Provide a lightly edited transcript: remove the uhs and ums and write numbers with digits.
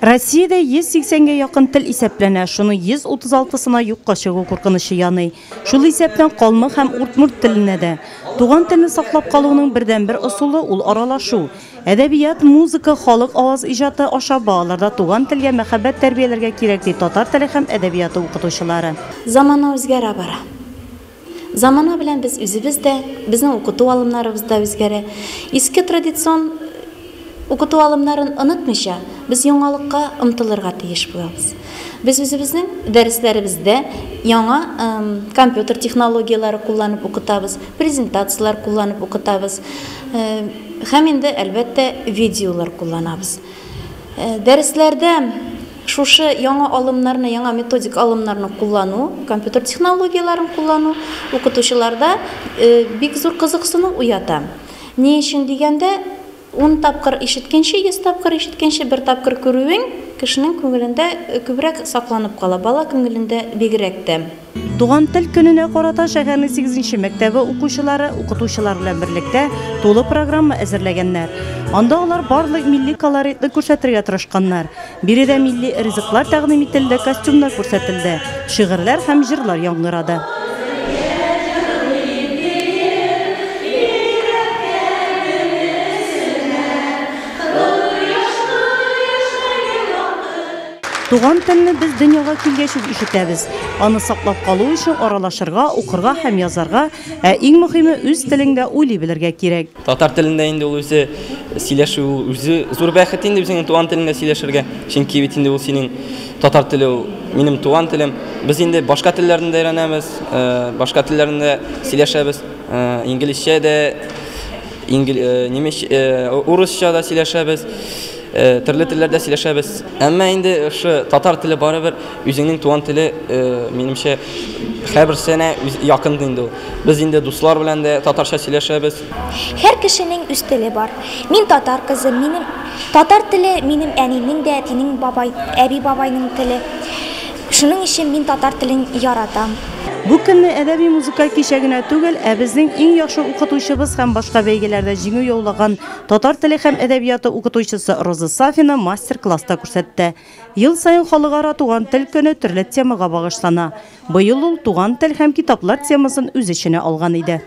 Россиядә 180 гә якын тел исәпләнә, шуның 136-сына юкка чыгу куркынычы яный. Шул исәптән калмык һәм удмурт теленә дә. Туган телне саклап калуның бердәнбер ысулы ул аралашу. Әдәбият, музыка, халык аваз иҗаты аша балаларда туган телгә мәхәббәт тәрбияләргә кирәк, ди татар теле һәм әдәбияты укытучылары. Замана үзгәрә бара. Замана белән без үзебез дә, безнең укыту алымнарыбыз да үзгәрә. Иске традицион укыту алымнарын онытмыйча, без яңалыкка омтылырга тиеш булабыз. Без үзебезнең дәресләребездә яңа компьютер технологияләре кулланып укытабыз, презентацияләр кулланып укытабыз һәм инде, әлбәттә, видеолар кулланабыз. Дәресләрдә шушы яңа алымнарны, яңа методик алымнарны куллану, компьютер технологияләрен куллану укытучыларда бик зур кызыксыну уята. Ни өчен дигәндә, 10 тапкыр ишеткәнче, 100 тапкыр ишеткәнче, бер тапкыр күрүең кешенең күңелендә күбрәк сакланып кала, бала күңелендә бигрәк тә. Туган тел көненә карата шәһәрнең 8 мәктәбе укучылары укытучылар белән берлектә тулы программа әзерләгәннәр. Анда алар барлык милли колоритны күрсәтергә тырышканнар. Биредә милли ризыклар тәкъдим ителде, костюмнар күрсәтелде, шигырьләр һәм җырлар яңгырады. Туган телне без дөньяга килгәч үк ишетәбез. Аны саклап калу өчен аралашырга, укырга һәм язарга, ә иң мөһиме үз телеңдә уйлый белергә кирәк. Татар телендә инде ул үзе сөйләшү үзе зур бәхет инде үзеңнең туган телеңдә сөйләшергә. Чөнки бит инде ул синең татар теле ул минем туган телем. Без инде башка телләрне дә өйрәнәбез, башка телләрне дә сөйләшәбез. Инглизчә дә, немецчә, урысча да сөйләшәбез. Төрле телләрдә сөйләшәбез. Әмма инде ошо татар теле барыбер үзеңнең туган теле, минемчә, һәрберсенә якын инде ул. Без инде дуслар белән дә татарча сөйләшәбез. Һәр кешенең үз теле бар. Мин татар кызы, минем татар теле минем әнинең дә, әтинең бабай, әби бабайның теле. Шуның өчен мин татар телен яратам. Бу көнне әдәби музыкаль кичә генә түгел, ә безнең иң яхшы укытучыбыз һәм башка бәйгеләрдә җиңү яулаган татар теле һәм әдәбияты укытучысы Роза Сафина мастер-класста күрсәтте. Ел саен халыкара туган тел көне төрле темага багышлана. Быел ул туган тел һәм китаплар темасын үз эченә алган иде.